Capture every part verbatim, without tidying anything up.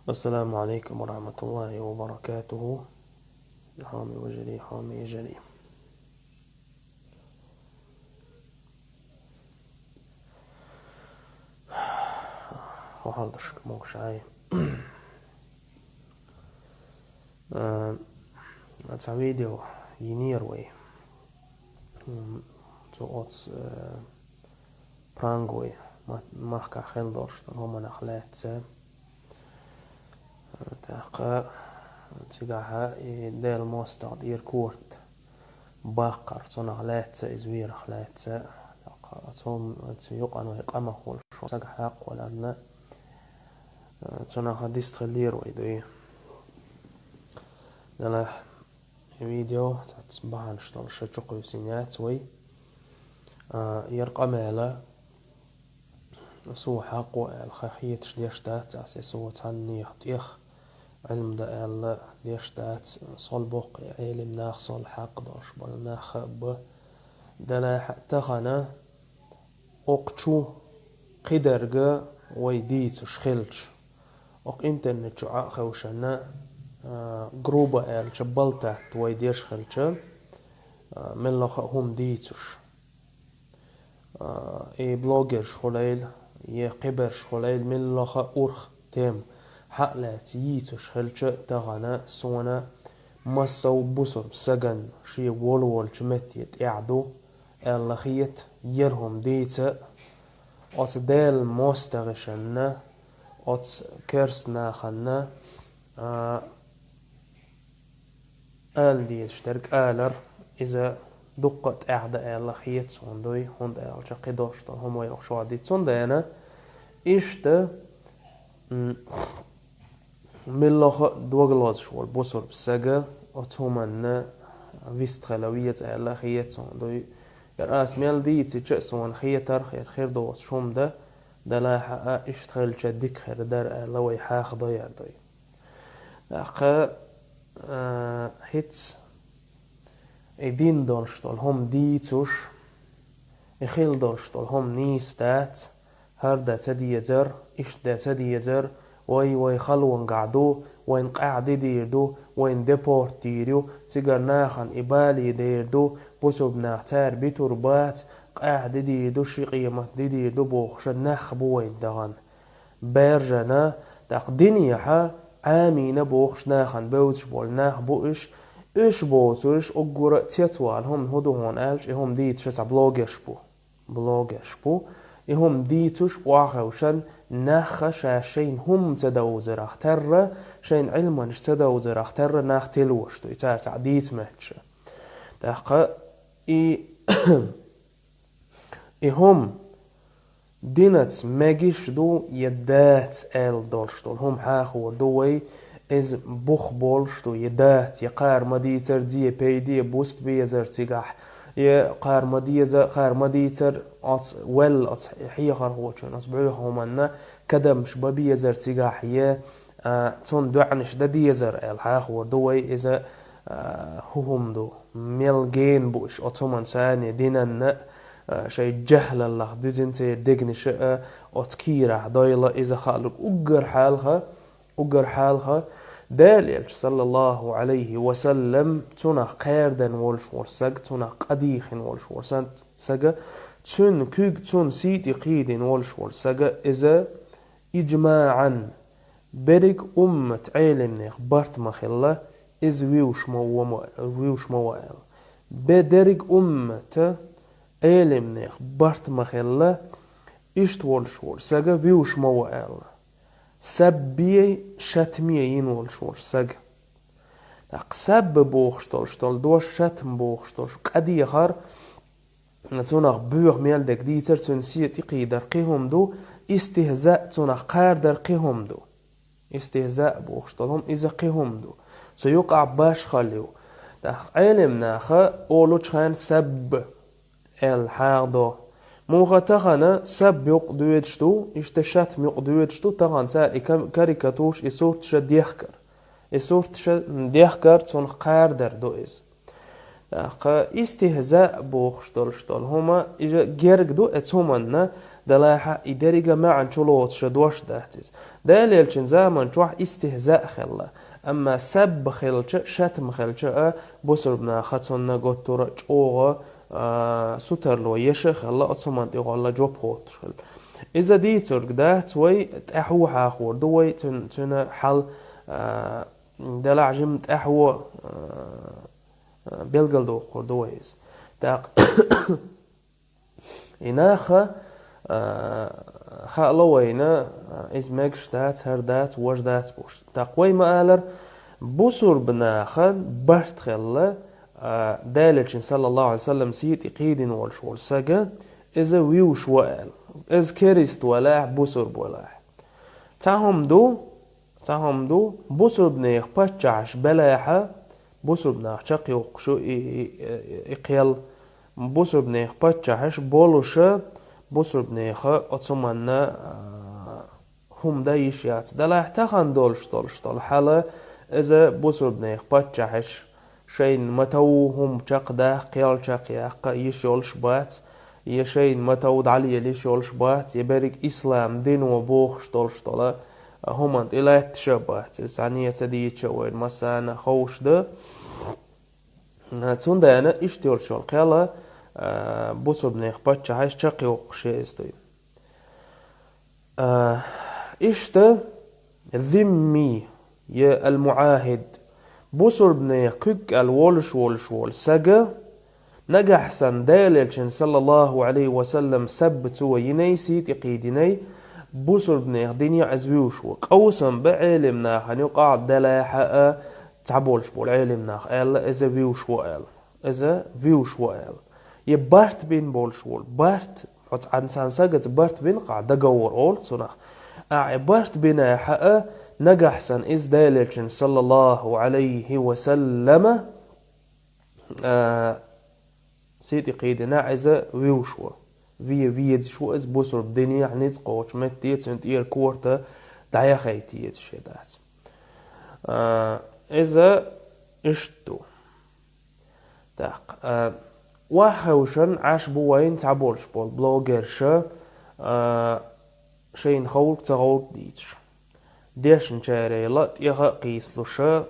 السلام عليكم ورحمة الله وبركاته. Хьоме вежарий, хьоме йижарий. Хьоме хьалдашка могаш Ӏай. Э, цхьа видео йинера вай. М, цу оц, э, прангой ма-, махкахь хила долуш долу хӀуманах лаьцна. ТӀаккха цигахьа и Делан мостагӀа тӀера корта баккхар, цунах лаьцна, иза верах лаьцна. ТӀаккха цу, цу юкъана вай къамах волуш сага хьакхваларна, цунах дистхиллера вай дуй. Делахь, и видео цац бахьанаш долуш чукхуьйсина яц вай. А, яра къамела, суо хьакхо аьлла, ха хеташ деш дац ас, и суо цхьаннех тӀех Ӏилма дан аьлла деш дац, сол боккха и Ӏелим нах, сол хьакха долуш болу нах а ба. Делахь, тахана окху чу кхидерга вай дийцуш хилча, окху интернет чу Ӏа а хевшина, а, грубо аьлча, балтатта вай деш хилча, а, меллаха а хӀума дийцуш. А, и блогерш хуьлийла, я кхиберш хуьлийла, меллаха а урх тема хьа а лаьцна йийцуш хилча, тахана суна массо а бусурба сагана шен волаволчу метте тӀехь ду аьлла хета, яра хӀума дийца, оцу Делан мостагӀашна, оцу керста нахана, а, ала дезаш дерг алар, иза дуккха а тӀаьхьа дан аьлла хета суна дуй, хӀунда аьлча кхидолуш долу хӀума вай охьа чохь дийцина. Цундела иштта, м, милла хаа дог лозуш волу бусурба сага оцу хӀуманна вистхила веза аьлла хета суна дуй. Яра ас мел дийцича а суна хетарх, яра хир доцуш хӀума дан, делахь а иштта хилча дика хир дара аьлла вай хьаха дойар дуй. ТӀаккха, а, хӀинца и дина долуш долу хӀума дийцуш, и хила долуш долу хӀума нийса дац, хӀара дан ца дезара, иштта дан ца дезара, вай, вай халонгахь ду, вайна къаьхьа дидийр ду, вайна депорт дийр ю, цигара нахана и балий дер ду, бусурба нах цара битур бац, къаьхьа дидийр ду, ши къемат дидийр ду бохуша нах бу вайна дахана. Баьржана, тӀаккха динехьа Ӏамийна бохуш нахана бевзаш болу нах бу уьш, уьш боцурш уггара а цецвала хӀума хӀун ду хьуна аьлча, и хӀума дийцуш цхьа блогерш бу. Блогерш бу. И хӀума дийцуш охьахевшан, нахха ша шайна хӀума ца довзарах терра, шайна Ӏилманаш ца довзарах терра нах тилош ду, и цара цхьаъ дийца моьттуша. ТӀаккха и И хӀума динаца мегаш ду я дац аьлла долуш долу хӀума хьахор ду вай, иза бух болуш ду я дац, я кхара ма дийцара зе пайде буста безар цигахь, я кхара ма деза, кхара ма дийцара оцу велла оцу хьехархочун оцу бӀоьху хӀуманна кадамаш бан безар цигахь, я, а, цунна доӀанаш дан дезар аьлла хьахор ду вай, иза, а, хӀу хӀума ду. Мел гена бу уьш оцу хӀуманца, царна динанна, а, шайн джаьхӀлаллах дуьзина церан дегнаша а, оцу кийрахь дойла иза хаалург уггар хьалха, уггар хьалха, Дала элча, саллаллаху Ӏалайхи ва саллам, цунах кхаьрдан волуш волу сага, цунах къа дийхина волуш волу сан-, сага, цуьнан куьг, цунна сий тӀе кхийдина волуш волу сага, иза иджмаӀан, берриг уммат Ӏелимнех барт ма хилла, иза вуьйш ма ву ма, вуьйш ма ву аьлла. Бе дерриг уммата Ӏелимнех барт ма хилла, иштта волуш волу сага вуьйш ма ву аьлла. Саббе, шатме йина волуш волу сага. ТӀаккха сабба бохуш долуш долу дош, шатма бохуш долуш къа дехар, цунах боьха мел дерг дийцар, цуьнан сий тӀе кхийдар кхин хӀума ду, истихзаъ, цунах кхардар кхин хӀума ду. Истихзаъ бохуш долу хӀума иза кхин хӀума ду. Цу юкъахь башхалла ю. ТӀаккха Ӏелим наха олучу хенна сабба аьлла хьагӀ до. Муха тахана сабба юкъ доьдуш ду, иштта шатма юкъ доьдуш ду, тахана цара и ка-, карикатураш, и сурташа дехкар. И сурташа дехкар, цунах кхардар ду иза. ТӀаккха истихзаъ бохуш долуш долу хӀума, иза герга ду оцу хӀуманна, Делахьа и деррига маьӀна чулоцуша дош дац иза. Делан элчан заман чохь истихза а хилла, амма сабба хилча, шатма хилча а, бусурбанаха цунна готтура чӀогӀа, а, сутарло еша а хилла, оцу хӀуманна тӀехула жоп хоттуш хилла. Иза дийцург дац вай, тӀаьхьо хьахор ду вай, цуьн-, цуьнан хьал, а, делахь жимма тӀаьхьо, а, а, белгалдоккхур ду вай иза. ТӀаккха и наха, а, хаало вайна, а, иза мегаш дац, хӀара дац, важа дац бохуш. ТӀаккха вай ма-аллара, бусурбанаха барт хилла, а, Делан элчан, саллаллаху Ӏалайхи ва саллам, сий тӀе кхийдина волуш волу сага, иза вуьйш ву аьлла. Иза керста валахь, бусурба валахь. Цхьа хӀума ду, цхьа хӀума ду, бусурбанех паччахьаш белахьа, бусурбанах чекхйоккхуш ю и, и, и, и кхел. Бусурбанех паччахьаш болуша, бусурбанеха оцу хӀуманна, а, хӀума дан йиш яц. Делахь тахана долуш долуш долу хьала, иза бусурбанех паччахьаш шайна ма-тов хӀума чекхдаккха, кхел чекхъяккха йиш йолуш бац, я шайна ма-тов дӀалела йиш йолуш бац, я берриг ислам дино бохуш долуш долу хӀуманна тӀе лаьтташ а бац. Иза цхьа неца дийча а вайна массарна а ховш ду. Цундела иштта йолуш йолу кхел, а, бусурбанех паччахьаш чекхйоккхуш я иза дуй. А, иштта, зимми, я ал-муӀахид, бусурбанех куьг кӀел волуш волуш волу сага, нагахь санна Делан элчан, саллаллаху Ӏалайхи ва саллам, сабба цо йинай, сий тӀе кхийдинай, бусурбанех динехь иза вуьйш ву. Къовсам бан Ӏелимнахана юкъахь, делахьа а, цхьаболуш болу Ӏелимнах аьлла, иза вуьйш ву аьлла. Иза вуьйш ву аьлла. Я барт бина болуш волу, барт, оцу цхьана сагаца барт бина кхахь, договор олу цунах. Ахьа барт бинехьа а, нагахь санна иза Делан элчан, саллаллаху Ӏалайхи ва саллама, а, сий тӀе кхийдина, иза вуьйш ву. Ве везаш ву иза бусурба динехь ницкъ кхочу метте, цуьнан тӀера корта дӀаяхайта езаш я дац. А, иза иштта ду. ТӀаккха, а, охьахевшина Ӏаш бу вайна цхьаболуш болу блогерша, а, шайна ховлуг ца гӀовлуг дийцаш. Дешначарел а тӀеха а кхийсалуша,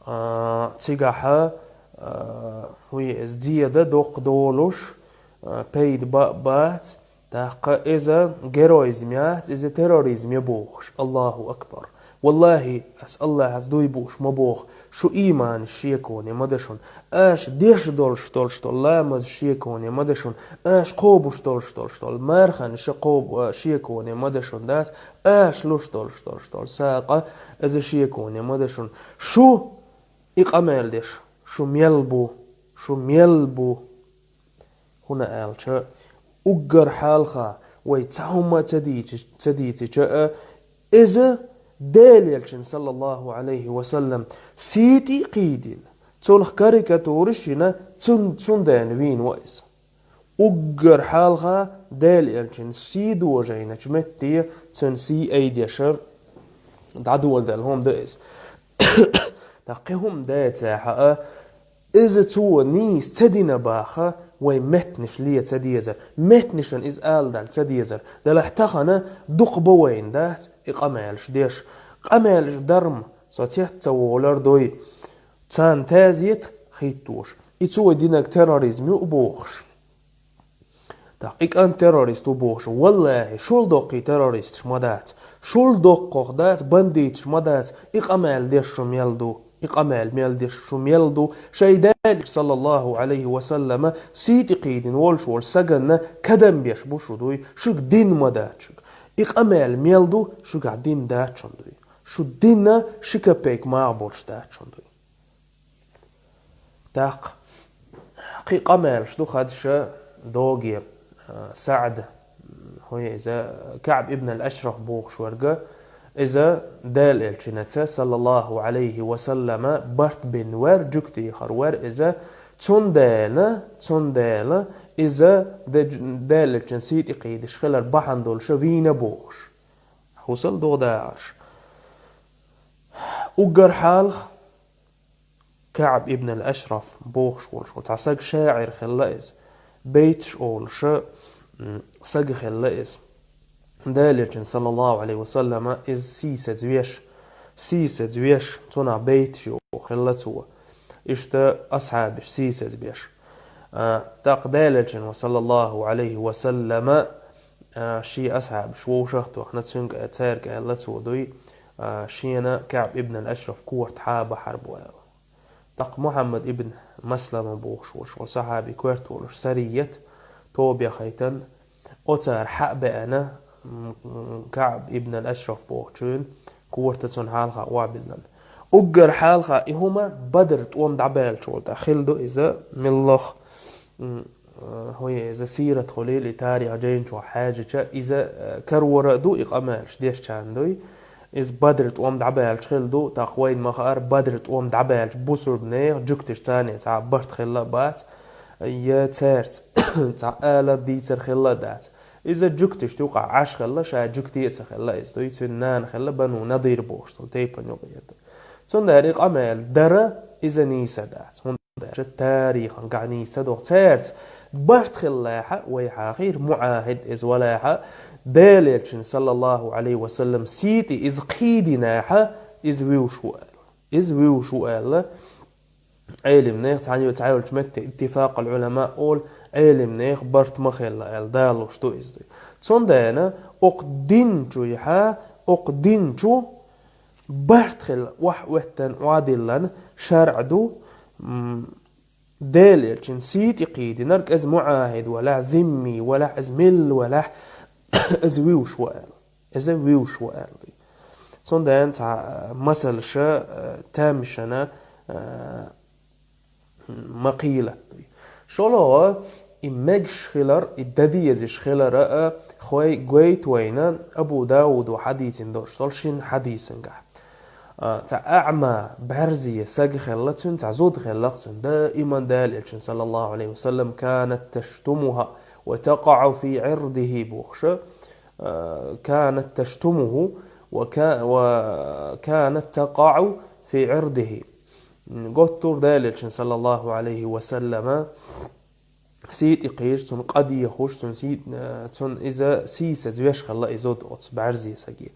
а, цигахьа, а, хӀун ю иза, зеда доккха долуш, а, пайда бан а бац, тӀаккха иза героизм яц, иза терроризм я бохуш. Аллаху акбар. Валлахи, ас Аллахьаца дуй бууш ма боху, шу ийманаш шеконе ма дан шуна. Аша деш долуш долуш долу ламаз шеконе ма дан шуна. Аша кхобуш долуш долуш долу марханаш кхоб-, а, шеконе ма дан шуна дац. Аша луш долуш долуш долу сагӀа иза шеконе ма дан шуна. Шу и къамел деш, шу мел бу, шу мел бу. ХӀунда аьлча, уггар хьалха вай цхьа хӀума ца дийчи-, ца дийцича а, иза Делан элчан, саллаллаху Ӏалайхи ва саллам, сий тӀе а кхийдина, цунах карикатураш а йина, цун-, цундела вийна ву иза. Уггар хьалха Делан элчан сий дожийначу метте цуьнан сий айдеш а дӀадоладелла хӀума ду иза. ТӀаккха кхин хӀума дацахьа а, иза цо нийса ца дина баха, вай меттанаш ле ца дезар. Меттанашна иза аладала ца дезар. Делахь тахана дукха бан вайна дац и къамелаш деш. Къамелаш дар-м, со цец ца волар дуй. Царна тазет хӀиттош. И цо динарг терроризм ю а бохуш. ТӀаккха и кӀант террорист ву бохуш, валлахи, шул доккхий террористаш ма дац. Шул доккхох дац, бандиташ ма дац. И къамел деш шу мел ду. И къамел мел деш шу мел ду. Шайн Делан элча, саллаллаху Ӏалайхи ва саллама, сий тӀе кхийдина волуш волу саганна кадам беш бу шу дуй. Шуьга дин ма дац шуьга. И къамел мел ду, шуьгахь дин дац шуна дуй. Шу динна ши капейк магӀа болуш дац шуна дуй. ТӀаккха кхин къамелаш ду хаза ша доге, а, СаӀд, хӀун иза, КаӀб ибн ал-Ашраф бохуш верга, иза Делан элчанаца, саллаллаху Ӏалайхи ва саллама, барт бина вер, жуьгтий хар вер иза, цундела, цундела иза де-, Делан элчан сий тӀе кхийдаш хилар бахьана долуша вийна бохуш. ХӀусал догӀа дагӀаш. Уггар хьалха КаӀб ибн ал-Ашраф бохуш волуш ву. Цхьа саг шаӀир хилла иза. Бейташ олуша, м, сага хилла иза. Далерчун, саллаллаху алейхи ва саллама, иза сийсаза веш, сийсаза веш, цунах бейташ йоху хилла цо. Иштта асхьабаш сийсаза беш. А, тӀаккха Далерчун, ва саллаллаху алейхи ва саллама, а, ши асхьабаш вовшах тохна цуьнга, цаьрга аьлла цо дуй, а, шена Каъб ибн ал-Ашраф корта хьа бахьар бу аьлла. ТӀаккха Мухьаммад ибн Маслама бохуш волуш, вол сахьаби коьрта волуш, сарият тоба яхайтан, оцара хьа а беана, м, Каъб ибн ал-Ашраф бохучун, корта цунна хьалха охьабиллан. Уггар хьалха и хӀума Бадр тӀом дӀабаьллачул тӀаьхьа хилла ду иза, миллах, м, э, хӀун я иза, сират хуьлийла и тарих жайна чохь хьаьжча, иза, э, карора а ду, и къамелаш дешчарна дуй. Иза Бадр тӀом дӀабаьлча хилла ду, тӀаккха вайна ма-хаара, Бадр тӀом дӀабаьлча бусурба нехан жуьгташ царна цхьа барт хилла а бац, я цаьрца цхьа алар дийцар хилла а дац. Иза жуьгташна юкъахь Ӏаш хилла, ша жуьгти а ца хилла иза дуй, цуьнан нана хилла Бану Надир бохуш долу тайпана юкъахь ду. Цундела и къамел дара иза нийса дац. ХӀунда аьлча тарихана гахь нийса ца доху. Цаьрца барт хилла лаьхьа, вай хьахийра, муӀахид иза валахьа, Далерчун, саллаллаху алейхи ва саллам, сийти иза кхийдинехьа, иза вуьйш ву аьлла. Иза вуьйш ву аьлла. Ӏелимнех цхьаьна ю-, цхьайолчу метте иттифакъал Ӏулама олу, Ӏелимнех барт ма хилла аьлла, далуш ду иза дуй. Цундела окху дин чуьхьа, окху дин чу барт хилла, охьаоьттан, Ӏадиллан шарӀ ду, м, Делан элчанан сий тӀе кхийдинарг, иза муӀахид валахь, зимми валахь, иза милла валахь, иза вуьйш ву аьлла. Иза вуьйш ву аьлла. Цундела цхьа, а, масалша, а, тамашийна, а, ма кхийлатта. ШолгӀа, и мегаш хилар, и дан дезаш хилар а, хой гойту вайна Абу Дауда хьадийцина долуш долу шина хьадисангахь. А, цхьа аӀма, бӀаьрзе саг хилла цуьнан, цхьа зуда хилла цуьнан, даиман Делан элчанан, саллаллаху алейхи ва саллам, «كانت تشتمها وتقع في عرضه», бохуша, а, «كانت تشتمه وكا-، وكانت تقع في عرضه». Готтура Делан элчанан, саллаллаху алейхи ва саллама, сий тӀе кхийдаш, цунна къа дехуш, цунна сий, э, цунна иза сийсаза веш хилла и зуда оцу бӀаьрзе саге.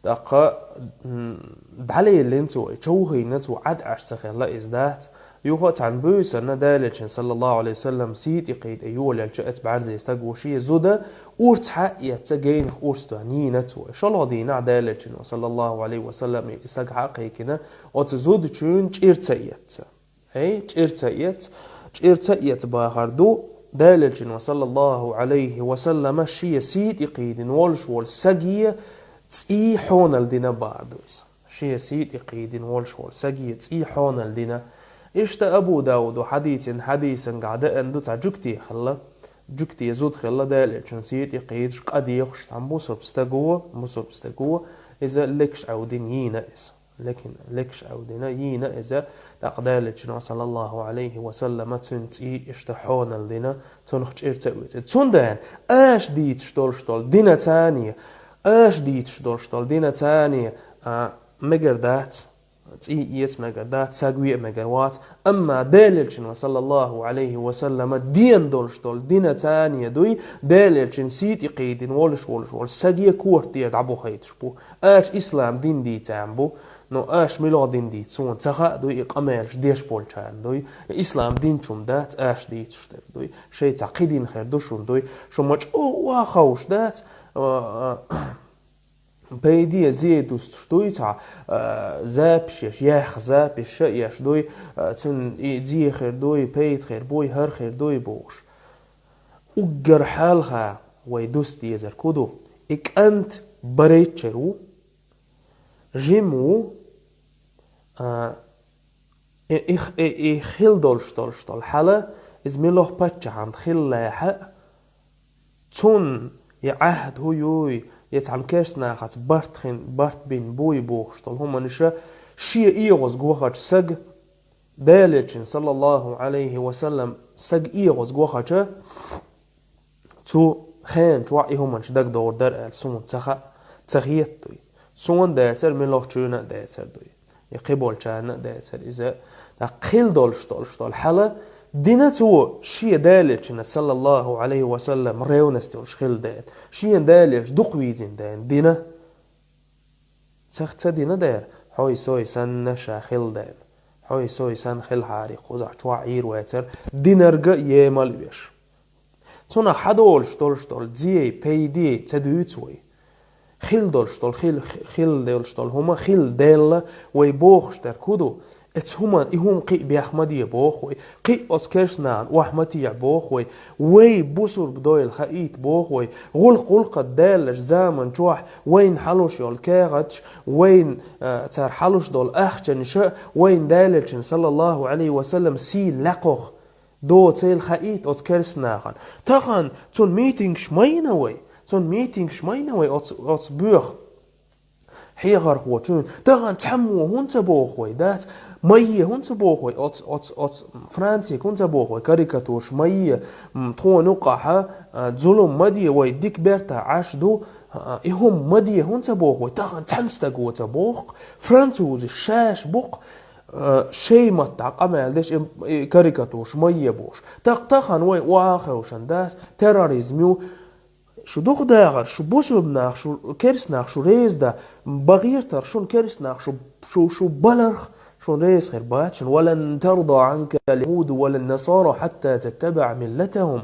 ТӀаккха, м, дӀалеллина цо, човхийна цо, Ӏад Ӏаш ца хилла иза дац. Юха а цхьана буьйсанна Делан элчанан, саллаллаху алейхи ва саллам, сий тӀе кхийда йолаелча, оцу бӀаьрзе саго шен зуда урс хьа а эцна, гайнах урс тоьхна йийна цо. ШолгӀа дийнахь Делан элчано, саллаллаху алейхи ва саллам, и саг хьа а кхайкхина, оцу зудчуьнан чӀир ца эцна. Эй, чӀир ца эцна, чӀир ца эцна бахар ду, Делан элчано, саллаллаху алейхи ва саллама, шен сий тӀе кхийдина волуш волу саге цӀий хьонал дина бахар ду иза. Шен сий тӀе кхийдина волуш волу саге цӀий хьонал дина. Иштта Абу Дауда хьадийцина хьадисангахь деана ду, цхьа жуьгти хилла. Жуьгти зуда хилла Делан элчанан сий тӀе кхийдаш, къа дехуш, цхьана бусурба стаго, бусурба стаго, иза легаш Ӏевдина йийна иза. Лекин, легаш Ӏевдина, йийна иза, тӀаккха Делан элчано, саллаллаху алейхи ва саллама, цуьнан цӀий иштта хьонал дина, цунах чӀир ца оьцу. Цундела аша дийцаш долуш долу дина царне, аша дийцаш долуш долу дина царне, а, мегар дац, цӀий эца мегар дац, саг веа мегар вац. Амма Делан элчано, саллаллаху алейхи ва саллама, дена долуш долу дина царне дуй, Делан элчанан сий тӀе кхийдина волуш, волуш, волуш саге корта тӀера дӀабохуьйтуш бу. Аша ислам дин дийцарна бу, но аша муьлха дин дийца суна ца хаьа дуй, и къамелаш деш болчарна дуй. Ислам дин чу ма дац аша дийцуш дерг дуй. Шайца кхин дин хир ду шуна дуй. Шу ма чӀогӀа ховш дац, а, а, пайде зе дустуш дуй цхьа, а, запись еш, яьхна запись ша еш дуй, а, цуьнан и зе хир дуй, пайда хир буй, хӀара хир дуй бохуш. Уггар хьалха вай дуста дезарг хӀун ду? И кӀант барайтчар ву, жима ву, а, и, и, и, и хила долуш долуш долу хьала, иза муьлха паччахьан хилла лаьхьа а, цунна я Ӏаьхьа хӀу юй, я цхьана керста нахаца барт хин, барт бина буй бохуш долу хӀуманаша, шен эгӀаза вахача сага, Делан элчанан, саллаллаху алейхи ва саллам, сага эгӀаза вахача, цу хенан чохь и хӀуманаш дагадогӀур дара аьлла, суна ца хаьа, ца хетта дуй. Суна дацар, муьлххачунна а дацар дуй. Я кхиболчарна а дацар иза. ТӀаккха хила долуш долуш долу хьала, Дина цо шен Далечина, саллаллаху алейхи ва саллам, ревность йолуш хилла дена, шен Далеш дукха вийзина дена, дина. Цах ца дина дера, хьой сой санна ша хилла дена, хьой сой санна хилхьарий кхузахь чохь Ӏийр вацара, динарга емал веш. Цунах хьадолуш долуш долу зией, пайдией ца дуьйцу вай. Хилла долуш долу, хил-, хилла долуш долу хӀума хилла делла вай бохуш дерг хӀун ду? Эцу хӀума, и хӀума кхин а бех ма де боху вай. Кхин а оцу керстанахна охьа ма техьа боху вай. Вай бусурба дойла хаийта боху вай. ГӀуллакх гӀуллакхат даьллачу заман чохь вайна хьалуш йолу кехаташ, вайна, а, цара хьалуш долу ахчанаша вайна Далечун, саллаллаху алейхи ва саллам, сий лакхох доцийла хаийта оцу керстанахана. Тахана цунна митингаш ма йина вай. Цунна митингаш ма йина вай оцу, оцу боьха хьехархочун. Тахана цхьаммо хӀунда ца боху вай, дац? Майе хӀунда ца боху вай, оцу, оцу, оцу Францига хӀунда ца боху вай, карикатураш майе, м, тхуна юккъахьа, а, зулум ма де, вай дика бертахь Ӏаш ду, а, и хӀума ма де хӀунда ца боху вай, тахана цхьана стаго ца боху, французаш шаьш бу-кх, а, шайн маттахь къамел деш, и, и карикатураш майе бохуш. Так тахана вай охьа а хевшина дац, терроризм ю, шу дукха дахар, шу бусурба нах, шу керста нах, шу реза да, бан гӀертар шуна керста нах, шу, шу, шу баларх, шуна реза хир бац шуна. «Ва лан тарда Ӏанка ал-яхуду ва лан насара хьатта таттабиӀа миллатахум».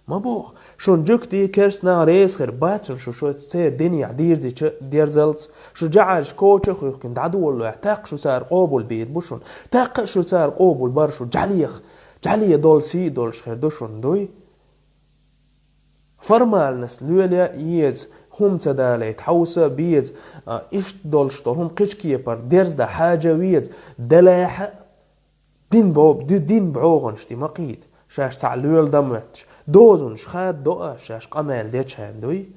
Ма боху, шуна жуьгтий, керста нах реза хир бац шуна, шу, шу церан динехь дирзича дерзалц, шу жаӀараш коча а хуьхкина дӀадолалахь, тӀаккха шу цара къобал бийр бу шуна, тӀаккха а шу цара къобал бар шу, жӀалеха, жӀале долу сий долуш хир ду шуна, дуй? Формальность лелая еза, хӀума ца далайта хьовса а беза, а, иштта долуш долу хӀума кхечу кепара дерза дан хьажа а веза, делахьа а дин бо-, ди-, дин бӀогӀанаш тӀе ма кхийда, шаьш цхьаъ лоьла дан моьттуш, дозанаш хададо а, шаьш къамел дечхьана дуй.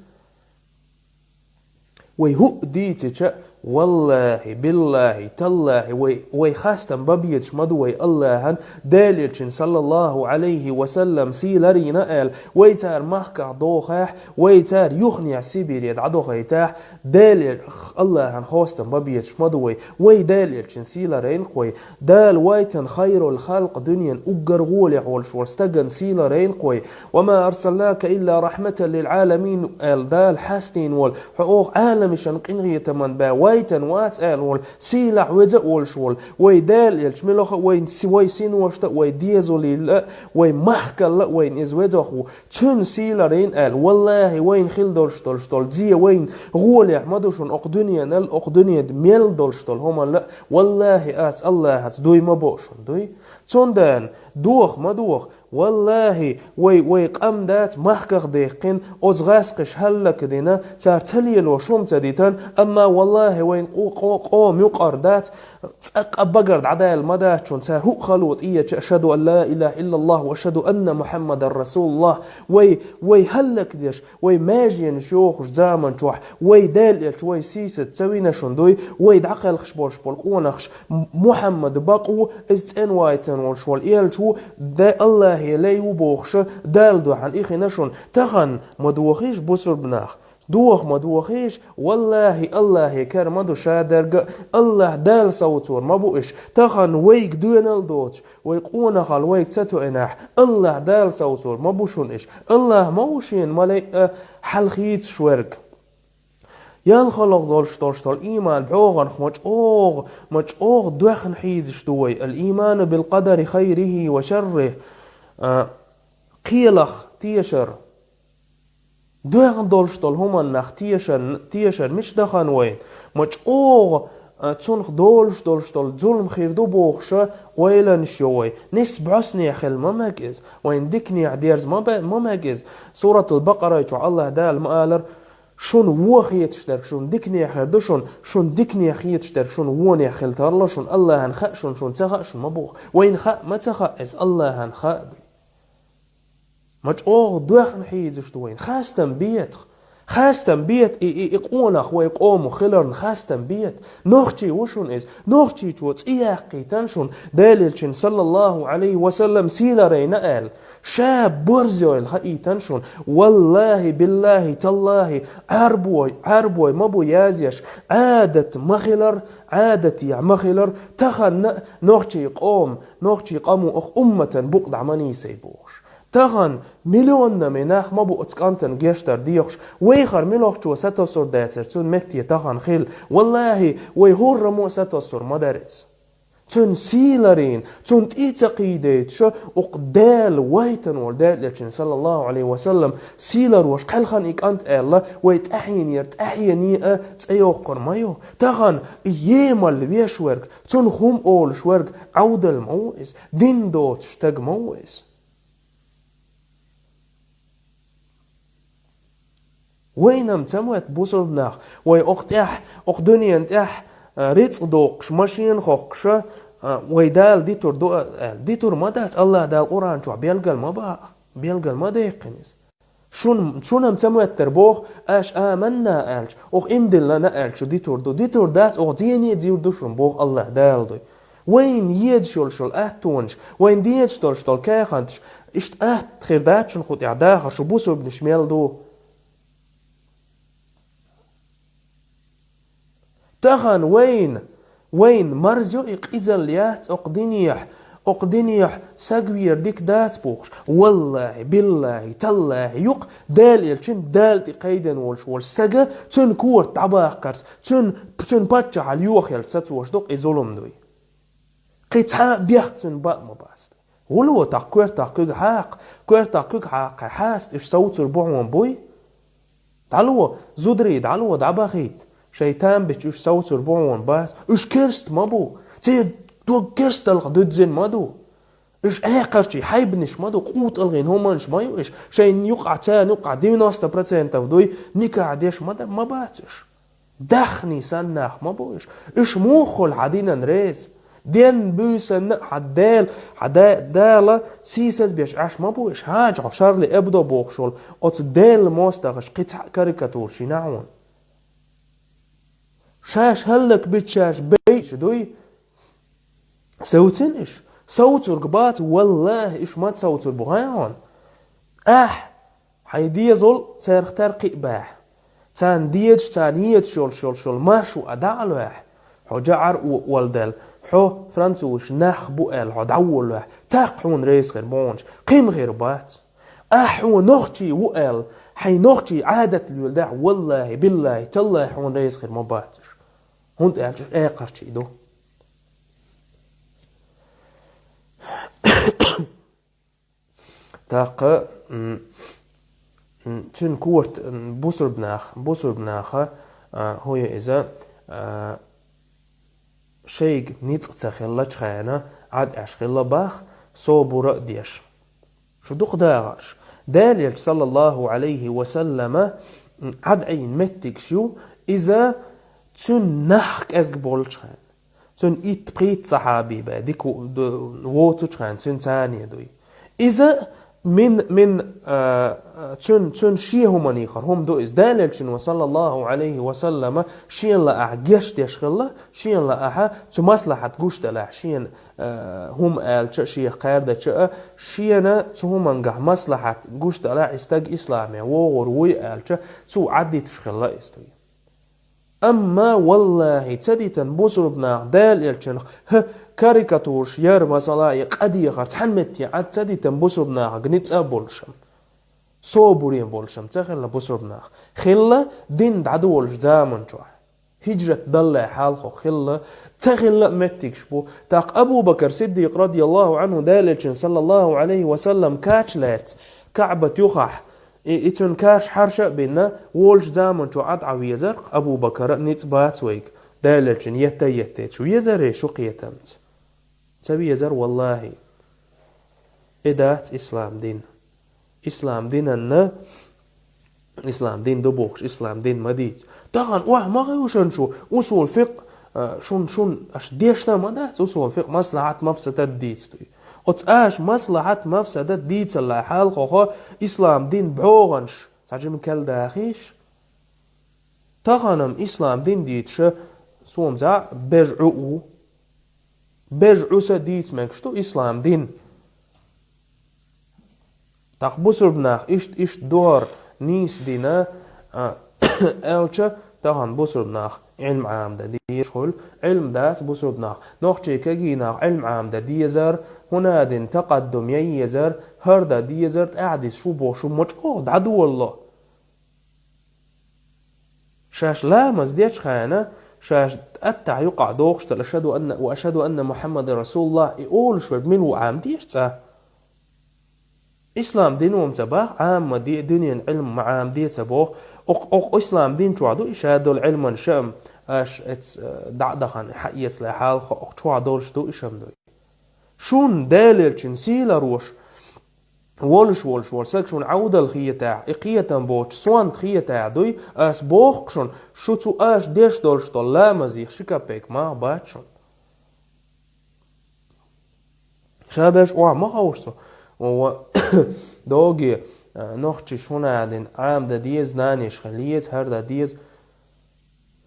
Вай хӀуъа дийцича, валлахӀи, биллахӀи, таллахӀи, вай, вай хастам бан безаш ма ду вай АллахӀан, Делан Элчанан, саллаллахӀу Ӏалайхи ва саллам, сий ларйина аьлла, вай цара махках дохахь, вай цара юханехьа Сибире дӀадохийтахь, Делан Эл-, АллахӀан хастам бан безаш ма ду вай. Вай Делан Элчанан сий ларйина-кх вай. Дала вайтина хайрул халкъ дуьненан уггар гӀолехь волуш волу стагана сий ларйина-кх вай. «Ва ма арсалнака илла рахьматан лил Ӏаламин», аьлла Дала хьастийна волу, хьо оха Ӏаламашна къинхетаман бен вайтина вац аьлла волу, сийлахь веза а волуш волу вай Делан Элча, мила хаа вайн си-, вай синошна а, вай дезалшна а, вай махкалла а вайна иза веза ву, цуьнан сий ларйина аьлла. ВаллахӀи, вайна хила долуш долуш долу зе вайна гӀолехь ма ду шуна, окху дуьненал, окху дуьненан мел долуш долу хӀуманал а, валлахӀи, ас АллахӀаца дуй ма бо шуна, дуй. Цундела доха ма доха, валлахӀи, вай, вай къам дац махках даьккхина, оцу гӀаскхаша хӀаллакдина, цара ца лелош хӀума ца дитина, амма, валлахӀи, вайн къо-, къо-, къоман юкъара дац, цкъа а багара дӀадаьлла ма дац шуна, цара хӀуъа хало тӀеэцча, «Ашхаду ан ла илахӀа иллаллахӀ ва ашхаду анна Мухьаммадан расулуллахӀ», вай, вай хӀаллакдеш, вай маьженаш йохуш заман чохь, вай Делан Элча вай сийсаз ца вина шуна, дуй, вай дӀакхелхаш болуш болу къонахаш, М-, Мухьаммад бакъ ву, иза цӀена вайтина волуш волу Элча ву, Де-, АллахӀан лай ву бохуша, Далла дуьхьал и хина шуна. Тахана ма дохийша, бусурба нах. Доха ма дохийша, валлахӀи, АллахӀан кара ма ду ша дерг а, АллахӀ Дала совцор ма бу уьш. Тахана вайга доьналла доцуш, вай къонахалла вайга ца тоьънехь, АллахӀ Дала совцор ма бу шуна уьш. АллахӀ ма ву шена малайк а хьалхийцаш верг. ЯлхалгӀа долуш долуш долу ийман бӀогӀанах ма чӀогӀа, ма чӀогӀа доьхна хьийзаш ду вай. Ал-ийману бил-къадари хайрихӀи ва шаррихӀи. А, кхелах тешар. Доьхна долуш долу хӀуманах тешар, тешар мича дахана вайна? Ма чӀогӀа, а, цунах долуш долуш долу зулам хир ду бохуша, ойланаш йо вай. Нисса бӀостанехьа хила ма мега иза. Вайна диканехьа дерза ма бе-, ма мега иза. Суратул-Бакъарай чохь АллахӀ Дала ма алара: «Шуна вон хеташ дерг шуна диканехьа хир ду шуна, шуна диканехьа хеташ дерг шуна вонехьа хила тарло шуна, АллахӀан хаьа шуна, шуна ца хаьа шуна», ма боху. Вайна хаьа ма ца хаьа иза, АллахӀан хаьа. Ма чӀогӀа доьхна хьийзаш ду вайна. Хастам бетах. Хастам бета и, и, и къонах вай къомо хиларна, хастам бета. Нохчи ву шуна иза. Нохчичо цӀе яккхийтина шуна, Делан Элчанан, саллаллахӀу Ӏалайхи ва саллам, сий ларйина аьлла. Ша борзойла хаийтан шуна, валлахӀи, биллахӀи, таллахӀи, Ӏарбой, Ӏарбой ма бу язъеш, Ӏадат ма хилар, Ӏадатехь ма хилар, таханна а нохчий къом, нохчий къамо оха умматан букъ дӀа ма нийсай бохуш. Тахана миллионнаме нах ма бу оцу кӀантана гечдар дехуш, вайхара муьлххачо сатосур дацара цуьнан метте тахана хилла. ВаллахӀи, вай хӀораммо а сатосур ма дара иза. Цуьнан сийларина, цунна тӀе а ца кхийдайташ, оха Дала вайтина волу Делан Элчанан, саллаллахӀу Ӏалайхи ва саллам, сийларвеш кхелхина и кӀант аьлла, вай тӀаьхьенера тӀаьхьене а цӀе йоккхур ма ю. Тахана и емал веш верг, цунна хӀума олуш верг Ӏовдал ма ву иза, дин доцуш стаг ма ву иза. Вайна-м ца моьтту бусурба нах, вай оха тӀехь, оха дуьненан тӀехь, а, рицкъ доккхуш, машина хоккхуша, а, вай Дала дитур ду а аьлла. Дитур ма дац, АллахӀ Дала Къуръан чохь белгал ма баха, белгал ма деккхина иза. Шун, шуна-м ца моьттура боху, аша аманна аьлча, оха имдиллина аьлча, шу дитур ду. Дитур дац, оха зене а зуьйр ду шуна боху АллахӀ Дала дуй. Вайна езаш йолуш йолу аттонаш, вайна дезаш долуш долу кехаташ, иштта атта хир дац шуна кху тӀехь дахар, шу бусурбанаш мел ду. Тахана вайна, вайна марзо и къизалла яц окху динехь, окху динехь сагвер дика дац бохуш. ВаллахӀи, биллахӀи, таллахӀи, юкъа Делан Элчанна Дала тӀе кхайдина волуш волу сага, цуьнан корта дӀабаккхарца, цуьнан, цуьнан паччахьалла йохаелча сацош ду-кх и зулам дуй. Кхин цхьа а бехк цуьнан баа ма бац. ГӀулло тахка коьртах куьг хьакха, коьртах куьг хьакхахь хьаста уьш совцур бу хьуна буй? ДӀало, зударий, дӀало, дӀабахийта. Шайн там бича уьш совцур бу хьуна бац. Уьш керста ма бу. Церан дог керсталлах дуьззина ма ду. Уьш аькхарчий хьайбанаш ма ду, къуталгӀийн хӀуманаш ма ю уьш. Шайна юкъахь, царна юкъахь девяносто процентов дуй, никахь деш ма да-, ма бац уьш. Даьхний санна нах ма бу уьш. Уьш муха хуьлу хьан динан реза? Ден буьйсанна а хьан Дела, хьан да-, Дала сийсаз беш Ӏаш ма бу уьш. Хьажа хьо Шарли Эбдо бохуш волу оцу Делан мостагӀаша кхин цхьа а карикатураш йина хьуна. Шаьш хӀаллакбича шаьш бейша дуй? Совцина уьш? Совцург бац, валлахӀи, уьш ма совцур бу хьуна. Ахь Хьайн дезал царах тера кхиъ баьхьа. Царна дезаш, царна езаш йолуш йолуш йолу маршо а дӀа а лоьхьа, хьо жаӀар а олделла, хьо французаш нах бу аьлла, хьо дӀаволалоьхьа, тӀаккха хьуна реза хир бу хьуна, кхин хир бац. Ахь хьо нохчий ву аьлла, хьайн нохчийн Ӏадат лелдахь, валлахӀи, биллахӀи, таллахӀи, хьуна реза хир ма бац уьш. ХӀунда аьлча уьш экхарчий ду. ТӀаккха, м, м, цуьнан корта, м, бусурба нах, бусурба наха, а, хӀун ю иза, а, шайга ницкъ ца хиллачу хенахь, Ӏад Ӏаш хилла бах, собур а деш. Шу дукха дагӀаш. Делан Элча, саллаллахӀу Ӏалайхи ва саллама, м, Ӏад Ӏийна меттигаш ю, иза цуьнан нах кӀезиг болчу хенахь. Цуьнан итт-пхийтта сахьаби бен, дика ду-, воцучу хенахь, цуьнан царне дуй. Иза мин, мин, а, цуьнан, цуьнан шен хӀуманехара хӀума ду иза. Делан Элчано, саллаллахӀу Ӏалайхи ва саллама, шена лаахь геч деш хилла, шена лаахь цу маслахьат гуш делахь, шена, а, хӀума аьлча, шех кхаьрдача а, шена цу хӀумангахь маслахьат гуш делахь, и стаг исламе вогӀур вуй аьлча, цо Ӏад дитуш хилла иза дуй. Амма, валлахӀи, ца дитина бусурба наха Делан Элчанах, хӀа, карикатураш яр, масала, я къа дехар, цхьана метте Ӏад ца дитина бусурба нахага ницкъ а болуш-м, собаре болуш-м ца хилла бусурба нах. Хилла дин дӀадолуш заман чохь. ХӀиджрат даллале хьалхо хилла, ца хилла а меттигаш бу. ТӀаккха Абу Бакр Сиддикъ, радияллахӀу Ӏанху, Делан Элчанан, саллаллахӀу Ӏалайхи ва саллам, кач лаьцна, КаӀбат юхахь, и, и цуьнан каш хьарша а бина, волчу заман чу Ӏад Ӏан везар-кх Абу Бакара, ницкъ бац вайга, Делан Элчанна етта а еттийташ, везар-кх шу кхетамца. Ца везар, валлахӀи. И дац ислам дин. Ислам динанна, ислам дин ду бохуш, ислам дин ма дийца. Тахана охьа ма хевшина шу, усул фикъ, а, шун, шун, аша дешна ма дац, усул фикъ маслахьат мафсадат дийца дуй. Оцу аша маслахьат мафсадат дийцалла хьалхо ислам дин бӀогӀанаш цхьа жима кел дахийша. Тахана-м ислам дин дийцаша, сомца, бежа Ӏу ву. Бежа Ӏу са дийца мегаш ду ислам дин. ТӀаккха бусурбнах ишт-ишт духар нийса дина, а, аьлча, тахан бусурбнах Ӏилм Ӏамда дезаш хуьлу, Ӏилм дац бусурбнах. Нохчий кегийнах Ӏилм Ӏамда дезар, хӀунадин такъаддум ян езар, хӀара дан дезар, тӀаьхьа дис шу боху, шу ма чӀогӀа дӀадолало. Шаьш ламаз дечу хенахь, шаьш аттахь юкъахь дохуш дара, «Ашхаду анна, ва ашхаду анна Мухаммадан расулуллах», и олуш верг мила ву Ӏамдеш цкъа? Ислам дино ма ца боху, Ӏамма де, дуьненан Ӏилма ма Ӏамде ца боху. Окх-, окх ислам дин чохь ду и ша долу Ӏилман шаам, аш эц, э, дӀа а дахана, хьаэцале хьалха, окх чохь долуш ду и шам дуй. Шун Делерчун сийларош волуш волуш волу саг шуна Ӏовдал хетахь, и кхетам боцуш сонта хетахь дуй, ас боху шуна, шу цу аш деш долуш долу ламазих ши капек мах бац шуна. Ша беш охьа ма ховшу со. Ва, доге, а, нохчи шуна дин, Ӏамда деза, нанеш хила еза, хӀара дан деза.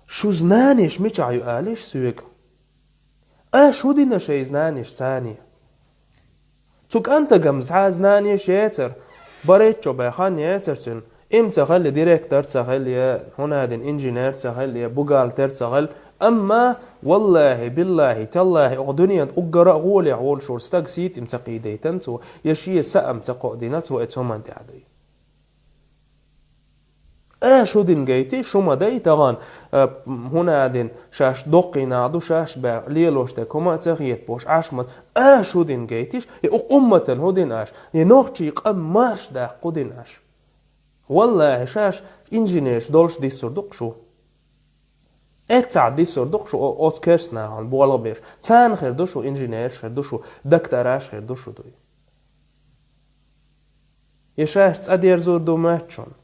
Шу знанеш мичахь ю алиш соьга? Аш хӀу дина шайн знанеш царний? Цу кӀантагам цхьа знанеш яцара, баретчо баьхан яцара цуьнан. Им ца хилли, директор ца хилли, я хӀунадин инженер ца хилли, я бухгалтер ца хилли. Амма, валлахи, биллахи, таллахи, оха дуьненан уггара а гӀолехь волуш волу стаг сийта им ца кхийдайтан цо, я шен саам ца кхоъдина цо, эцу хӀуман тӀехь дуй. Э, шу дин гайти, шу ма дай тагӀан, э, хӀуна а дин, шаьш доккхий нах ду, шаьш баьхна, лелош дерг хӀума а ца хетабош, Ӏаш ма, э, шу дин гайтиш, и укх умматан хӀу дин аш, и нохчий къам марш даккха хӀу дин аш. Валлахи, шаьш инженерш долуш диссур ду-кх шу. Эццахь диссур ду-кх шу о-, оцу керс нахана болх беш. Царна хир ду шу, инженерш хир ду шу, доктораш хир ду шу дуй. И шаьш цӀа дерзур ду моьтту шуна?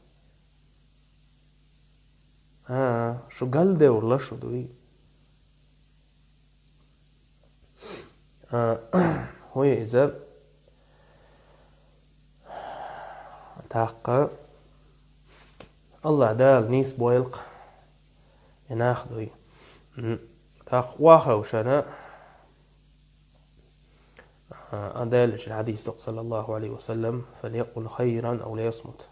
ХӀан, шу галдеврла шу дуй. А, хӀу иза? ТӀаккха АллахӀ Дала нийса бойла-кх и нах дуй. М, тӀаккха охьахевшина, а, Делан хьадис ду-кх, саллаллаху Ӏалайхи ва саллам: «Фалякъул хайран ав лиясмут».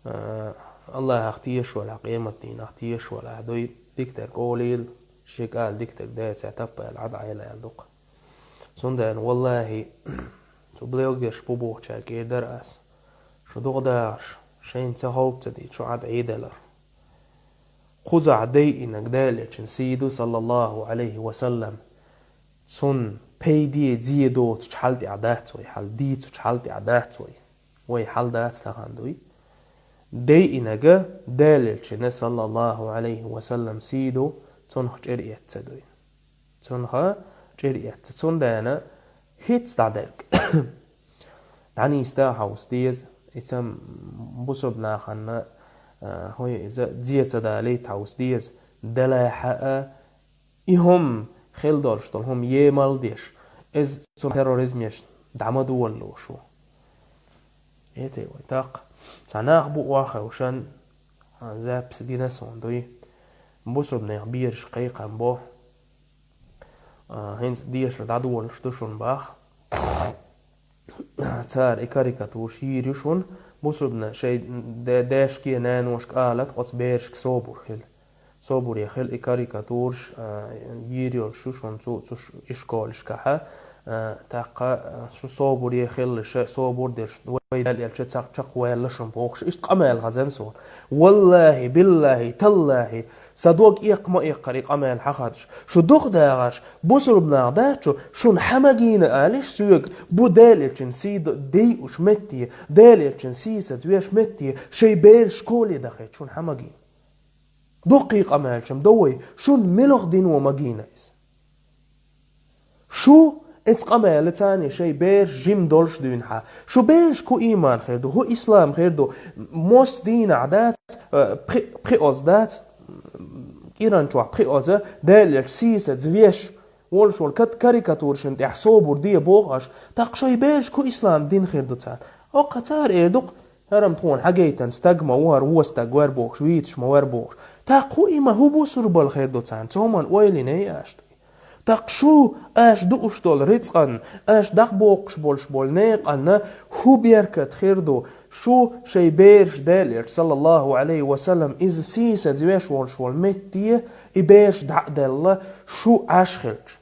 А, АллахӀах тешаш валахь, къематдийнах тешаш валахь дуй, дикадар олийла, шен кӀала дикадар дацахь, таппа аьлла, Ӏад Ӏайла аьлла ду-кх. Цундела, валлахи, цу блогерш бу бохучаьрга эр дара ас: шу дукха дахарш, шайна ца ховчу ца дийца, шу Ӏад Ӏийдалар. Кхузахь дайинарг Делерчун сий ду, саллаллаху Ӏалайхи ва саллам. Цунна пайде зе доцучу хьал тӀехь дац вай хьал, дийцучу хьал тӀехь дац вай. Вай хьал дац тахана дуй. Дайинарг Делерчун, саллаллаху Ӏалайхи ва саллам, сий ду, цунах чӀир эцца дуй. Цунах чӀир эцца. Цундела хӀинца дӀадерг дӀанийсда хьовса деза, и цам бусурба нахана, а, хӀу иза, зе ца далийта хьовса деза, делахьа а, и хӀума хила долуш долу хӀума емал деш, иза цу терроризмеш дӀа ма долало шу. Эте вай тӀаккха. Цхьа нах бу охьахевшина, а, запись гина суна дуй. Бусурбанех бераш кхайкхам бо. А, хӀинца дешар дӀадолуш ду шуна бах. Цара и карикатураш йийр ю шуна, бусурбана шайн де-, дешке, наношка алат, оцу берашка собур хила. Собуре хила и карикатураш, а, йийр йолуш ю шуна цу, цу ш-, и школашкахьа, а, тӀаккха, а, шу собуре хилла, ша собур дерш, вай Дала элча цхьаъ чекхваьлла шуна бохуш, иштта къамел хазан суна. Валлахи, биллахи, таллахи, сан дог эккха ма эккхара и къамел хьахадаш. Шу дукха дахарш, бусурба нах дац шу, шуна хьан магийна алиш соьга, бу Делерчун сий д-, дайуш метте, Делерчун сийсаз веш метте, шайн бераш школе дахийта шуна хьан магийна. Дуккхий къамелчам до вай, шуна милох дино магийна иза. Шу эцу къамелаца шайн бераш жим долуш дуьйна хьан. Шу берашка хӀу ийман хир ду, хӀу ислам хир ду, мос дийнахь дац, э, пхи-, пхиоза дац, кӀиран чохь пхиоза, Делерчу сийсаза веш, волуш волу кат-, карикатурашна тӀехь собур де боху аша, тӀаккха шайн берашка хӀу ислам дин хир ду царна. Оккха цара эр ду-кх, хӀара-м тхуна хьагайтина стаг ма ву, хӀара вон стаг вара бохуш, вийцаш ма вара бохуш. ТӀаккха хӀу и ма хӀу бусурбал хир ду царна, цоман ойла йина аш ду. ТӀаккха шу аша дууш долу рицкъанна, аша дӀабоккхуш болуш болу некъанна хӀун беркат хир ду, шу шайн бераш Делан Элча, саллаллаху Ӏалайхи ва саллам, иза сийсаза веш волуш волу метте и бераш дӀа а делла, шу Ӏаш хилча?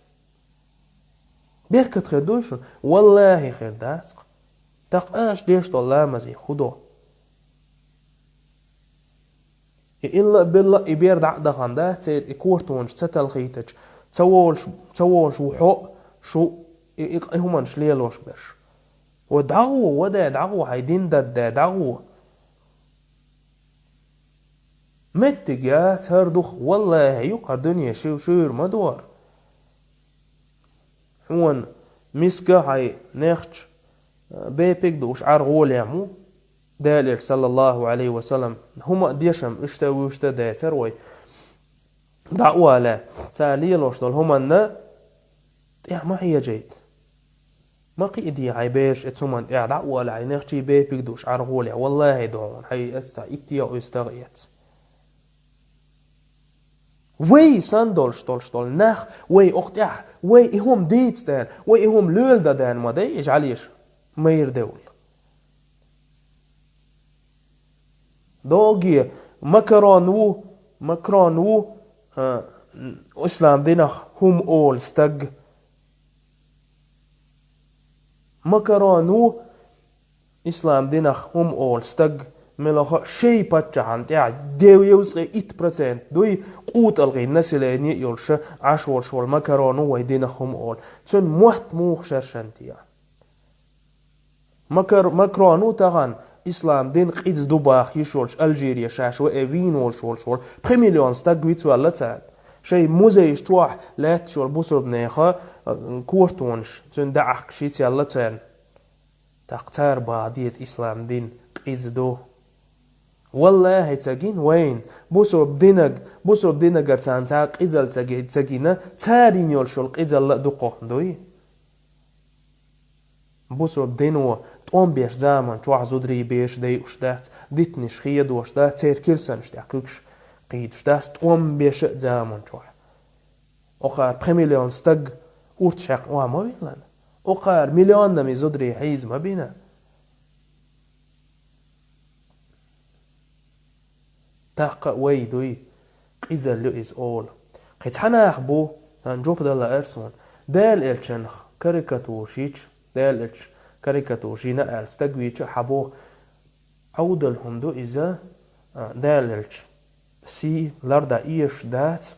Беркат хир дуй шуна? Валлахи, хир дац-кх. ТӀаккха аша деш долу ламазе хӀун до? И илла а, билла а и бер дӀа а дахана дац, церан и кортонаш ца талхийтача, ца волуш, ца волуш ву хьо а, шу а и, и, и хӀуманаш лелош берш. Ва дӀагӀо, ва де, дӀагӀо, хьайн дин дадде, дӀагӀо. Меттиг яц хӀара дукха, валлахи, юкъара дуьне шив шуьйра ма дора. Хьуна миска хьайн нехча, а, бепиг а дууш Ӏар гӀоле ма ву Делан Элча, саллаллаху Ӏалайхи ва саллам. ХӀума а дешам иштта а вуьшта а дацара вай. ДӀа а вале, цара лелош долу хӀуманна тӀехь ма хьежайта. Ма кхиаде хьайн бераш эцу хӀуманна тӀехь, дӀа а вале, хьайн нехчий бепиг а дууш Ӏар гӀоле. Валлахи, догӀун, хьайн эццахь итт йо иза тагӀа эц. Вай санна долуш долуш долу нах, вай окху тӀехь, вай и хӀума дийца дена, вай и хӀума лоьла дан дена ма дай, и жӀалеш майра девлла. Доге, Макарон ву, Макрон ву, а, ислам динах хӀума олу стаг. Макарон ву, ислам динах хӀума олу стаг, мелхо а шайн паччахьна тӀехь девзткъе итт процент дуй, къотӀалгӀийн население а йолуш Ӏаш волуш волу Макарон ву вай динах хӀума олу. Цуьнан мотт муха шершан те? Макар-, Макрон ву тахана ислам дин къиза ду баха йиш йолуш Алжире шаьш ве вийна волуш волуш волу. Пхи миллион стаг вицваьлла царна. Шайн музейш чохь лаьтташ волу бусурба неха, а, кортонаш, цуьнан даьӀахкаш йицъяьлла царна. ТӀаккха цара баха деза ислам дин къиза ду. Валлахи, ца гина вайна, бусурба динаг, бусурба динагара царна цхьа къизалла ца ги-, ца гина, цара йина йолуш йолу къизалла а дукхахна дуй? Бусурба дино тӀом беш заман чохь зударий бераш дайуш дац, дитанаш хедош дац, церан кирсанаш тӀехь куьгаш кхийдаш дац, тӀом беш а заман чохь. Окхара пхи миллион стаг урт шекъ ма виллана. Окхара миллионами зударий хьийза ма бина. ТӀаккха а вай дуй, къизалла ю иза олу. Кхин цхьа нах бу, сан жоп дала эр суна. Делан Элчанах карикатураш йича, Делан Элча карикатураш йина аьлла стаг вийча а хьан боху, Ӏовдал хӀума ду иза, а, Делан Элча сий лардан эшаш дац,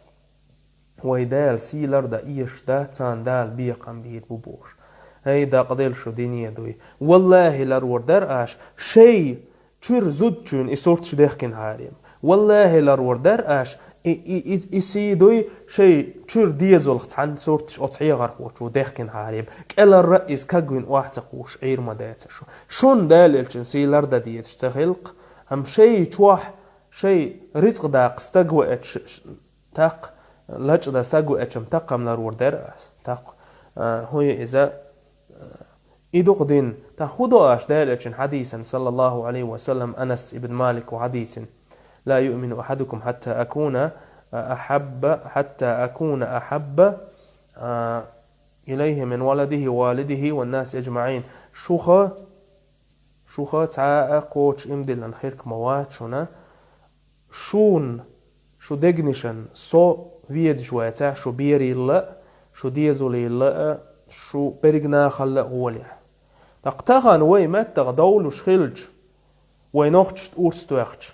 вай Дала сий лардан эшаш дац, царна Дала бекхам бийр бу бохуш. ХӀей, дакъаделла шу дине дуй. Валлахи, ларвар дара аша, шай чуьра зудчуьнан и сурташ дехкина хьарем. Валлахи, ларвар дара аша, и, и, и, и сий дуй, шай чуьра дезалх цхьаьна сурташ оцу хьехархочо дехкина хьарем. КӀеларра а иза кагвина охьа ца кхуш, Ӏийр ма дацар шу. Шун Дала Элчан сий лардан дезаш ца хилкх, амма шай чохь, шай рицкъ даккха стаг ваьча ш-, ш-, таккха, лачкъа дан стаг ваьчам таккхам ларвар дара ас. Таккха, а, хӀун ю иза, а, и дукха дин. Та хӀун до аш Дала Элчан хьадийсан, саллаллаху Ӏалайхи ва саллам, Анас ибн Малик ва хьадийцин: «Ла юъмину ахьадукум хьатта акуна, а, ахьабба, хьатта акуна ахьабба, а, илайхи мин валадихи ва валидихи ва нас аджмаӀин». Шуха Шуха цхьа а кхочуш имдиллан хирк ма вац шуна. Шун, шу дегнашан со ведаш вацахь, шу берийла а, шу дезалийла а, шу берриг нахалла а гӀолехь. ТӀаккха тахана вай меттах довлуш хилча, вай нохчашта урс тоьхча,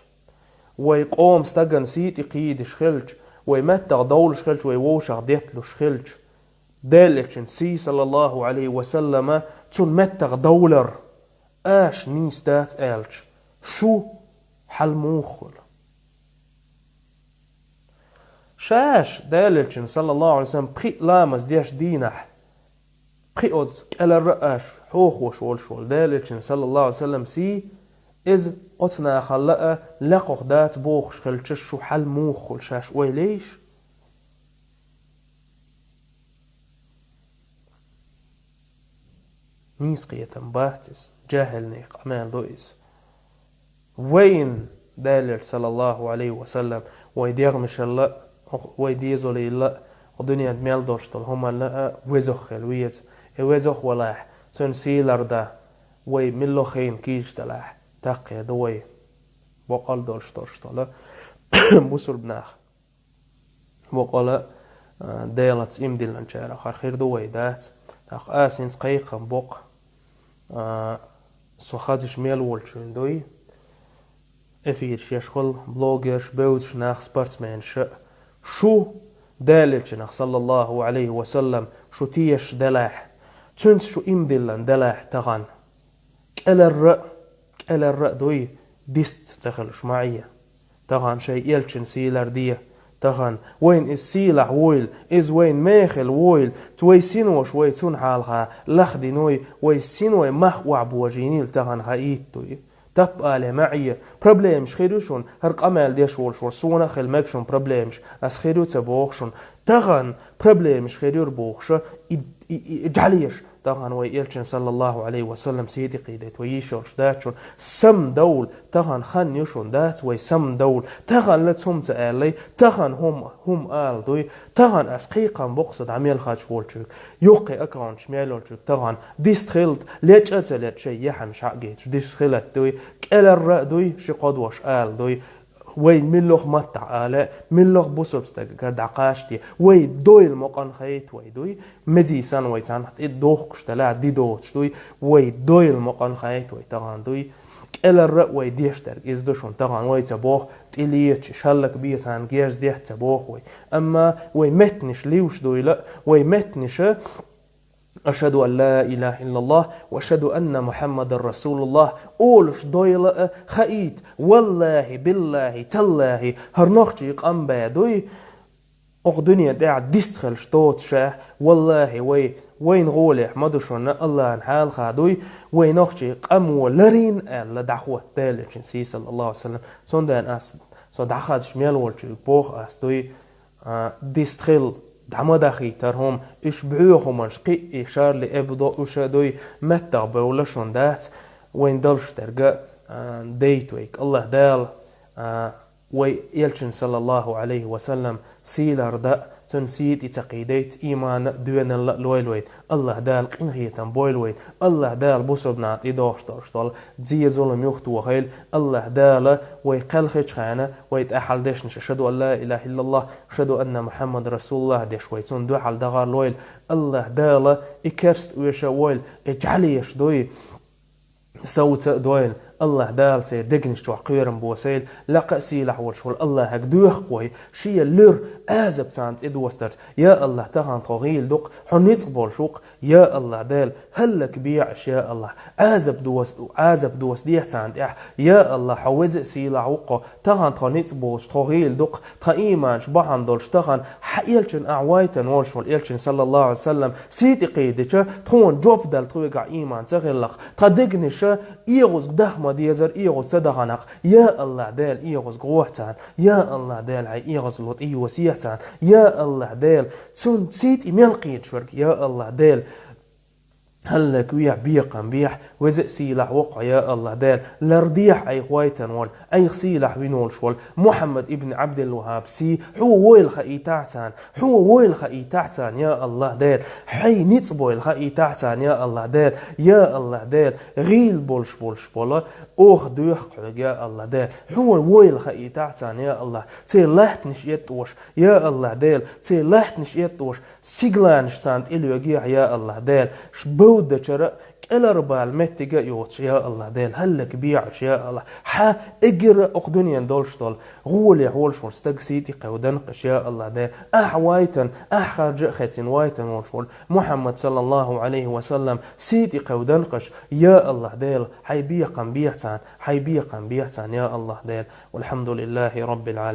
вай къоман стагана сий тӀе кхийдаш хилча, вай меттах довлуш хилча, вай вовшах детталуш хилча, Делан Элчан сий, саллаллаху Ӏалайхи ва саллама, цунна меттах довлар аша нийса дац аьлча, шу хьал муха хуьлу? Шаьш Делан Элчан, саллаллаху Ӏалайхи ва саллам, пхиъ ламаз деш дийнахь, пхиъ оцу кӀеларра а аша хьохош волуш волу Делан Элчан, саллаллаху Ӏалайхи ва саллам, сий, иза оцу нахалла а лекхох дац бохуш хилча, шу хьал муха хуьлу, шаьш ойла йийша? Нийса кхетам бац иза, жаьхӀилнех къамел ду иза. Вайн Делан Элча, саллаллаху Ӏалайхи ва саллам, вай дегнашалла а, вай дезалийла а, Дуьнен мел долуш долу хӀуманна а везох хила веза. И везох валахь, цуьнан сийлар дан вай миллохийна кийча далахь, таккхе ду вай. Боккъал долуш долуш долу бусурба нах. Боккъала, а, Делаца имдиллинчарах хир ду вай, дац? ТӀаккха аса хӀинца кхайкхам боккху, а, со хазаш мел волчуьнга дуй. Эфираш еш хуьлу блогерш, бевзаш нах, спортсменаш а. Шу Делан Элчанах, саллаллаху алейхи ва саллам, шу тешаш делахь, цуьнца шу имдиллина делахь тахана. КӀеларра а, кӀеларра а дуй, дист ца хилуш ма Ӏе. Тахана шайн Элчан сийлар де. Тахана вайна иза сийлахь вуйла, иза вайна мехала вуйла, вай синош вай цунна хьалха лахдиной, вай синой мах охьабожийнийла тахана хаийта дуй. Таппа але ма Ӏе, проблемаш хир ю шуна, хӀара къамел деш волуш вара, суна а хила мега шуна проблемаш, ас хир ю ца боху шуна. Тахана проблемаш хир юра бохуша, и, и, и, и жӀалеш, тахана вай Элчан, саллаллаху алейхи ва саллам, сий тӀекхийдайта вай йиш йолуш дац шуна. Самдовла, тахана хан ю шуна, дац вай самдовла. Тахана ла цум ца аьллай, тахана хӀума, хӀума ала дуй. Тахана ас кхайкхам боккху со дӀа мел хадаш волчуьнга. Йоккхий аккаунташ мел йолчуьнга тахана дист хилла, лечкъа а ца лечкъа шайн яхьамаш хьа а гайташ, дист хилатта дуй, кӀеларра а дуй, ши кхо дош ала дуй. Вай миллох маттахь ала, миллох бусурба стага дӀакхачде, вай дойла мукъан хайта вай дуй, мезий санна вай царна тӀе дохкуш далахь, ди доцуш дуй, вай дойла мукъан хайта вай тахана дуй. КӀеларра а вай деш дерг иза ду шуна тахана, вай ца боху, тӀе леташ, шаллак бе царна герз дехьа ца боху вай. Амма вай меттанаш луьйш дуйла, вай меттанаша «Ашхаду ан ла илаха иллаллах ва ашхаду анна Мухаммадан расулуллах» олуш дойла а хаийта, валлахи, биллахи, таллахи, хӀара нохчий къам бен дуй, окху дуьнен тӀехь дист хилуш доцуш а, валлахи, вай, вайна гӀолехь ма ду шуна, Аллахьан хьалха дуй, вай нохчий къамо ларийна аьлла дӀахӀотта Делан Элчан сий, саллаллаху алейхи ва саллам. Цундела ас, со дӀахадаш мел волчуьнга боху ас дуй, а, дист хилла, дӀа ма дахийтара хӀума, уьш боьха хӀуманаш кхиъ, и Шарли Эбдо уьш а дуй, меттах бевлла шуна дац, вайн далуш дерг а, а, дайта вайга Аллах Дала, а, вай Элчан, саллаллаху алейхи ва саллам, сийлар дан а, цуьнан сий тӀе ца кхийдайта, ийман а, доьналла а лойла вайна. Аллах Дала къинхетам бойла вайна. Аллах Дала бусурба нах тӀе дохуш долуш долу зе, зулам юхатохийла. Аллах Дала вай кхелхичхьана, вай тӀаьхьал дешнаш «Ашхаду ан ла илаха иллаллах, ашхаду анна Мухаммад расулуллах» деш вай цунна дуьхьал дахар лойла. Аллах Дала и керста оьшу а войла, и жӀалеш дуй, совца а дойла. Аллах Дала церан дегнаш чохь кхоьрам босийла, лакха а сийлахь волуш волу Аллахьага доьху вай, шен луьра Ӏазап царна тӀе достарца. Я Аллах, тахана тхо гӀийла ду-кх, хьо ницкъ болуш ву-кх, я Аллах Дела, хӀаллакбе уьш, я Аллах. Ӏазап дос-, Ӏазап досадехьа царна тӀехь, я Аллах, хьо веза а сийлахь ву-кх хьо, тахана тхо ницкъ болуш, тхо гӀийла ду-кх, тхан ийманаш бахьана долуш, тахана хьан Элчан ахь вайтина волуш волу Элчан, саллаллаху алейхи ва саллам, сий тӀе кхийдича, тхуна жоп дала тхоьгахь ийман ца хилла-кх. Тхан дегнаша эгӀазга даха ма дезара, эгӀаза ца дахана-кх. Я Аллах Дела, эгӀазга гӀохь царна. Я Аллах Дела, хьайн эгӀазло тӀе йосехьа царна. Я Аллах Дела, цунна сий тӀе мел кхийдаш верг, я Аллах Дела, хӀаллаквехьа, бекхам бехьа, веза а сийлахь ву-кх хьо, я Аллах Дела, лардехьа айхьа вайтина волу, айхьа сийлахь вина волуш волу Мухаммад ибн Абдул-ВахӀаб сий, хьо войла хаийтахьа царна, хьо войла хаийтахьа царна, я Аллах Дела, хьайн ницкъ бойла хаийтахьа царна, я Аллах Дела, я Аллах Дела, гӀийла болуш болуш болу, оха доьху хьоьга, я Аллах Дела, хьо войла хаийтахьа царна, я Аллах, церан латтанаш эттӀош, я Аллах Дела, церан латтанаш эттӀош, сигаланаш царна тӀе лоьгехьа, я Аллах Дела, ш-, бовдачара кӀелара бала меттига а йоцуш, я Аллах Дела, хӀаллакбе уьш, я Аллах. Хьан эггара окху дуьнен долуш долу, гӀолехь волуш волу стаг сий тӀе кхевдина-кх уьш, я Аллах Дела. Ахь вайтина, ахь харжа а хецна вайтина волуш волу Мухаммад, саллаллаху алейхи ва саллам, сий тӀе кхевдина-кх уьш, я Аллах Дела, хьайн бекхам бехьа царна, хьайн бекхам бехьа царна, я Аллах Дела. Валхьамдулиллахи Раббил Ӏаламин.